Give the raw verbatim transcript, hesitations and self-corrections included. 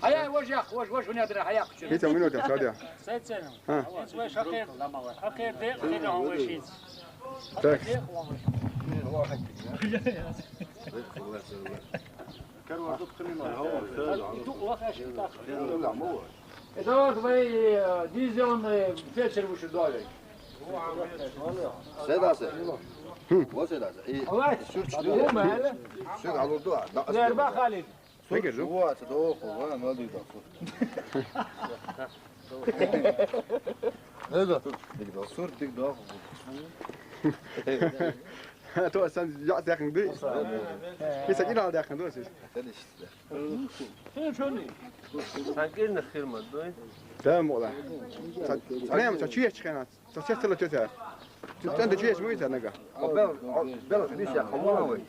Хьай, вож яккха, вож, вож, хӀунда яхар, хьай яккха чура. ХӀинца минута, садя. Сецена. ХӀа. Вай шакер, шакер де, хӀунда вай шиц. Так. Эдуард, вай, э, дивизионный фельдшер вуш доале. Седа се. Хм. Вот седа се. И Аллах. Сюрч О, мэле. Сюрч алурду, а, да. Зерба Халид. Сюрч Пекер, ну. Вот, да, о, хо, ва, мал дигда. Эда. Дигда, сюрч дигда. А то сан я дахын ды. Исакин ал дахын ды сиз. Сен иште. Сан кирни хирма дой. Тамам ола. Сан, сан, сан чуя чхена. Сан сестла тетя. Тутан да чуя чмуй сан нага. Бел, бел, бис я хамуна вай.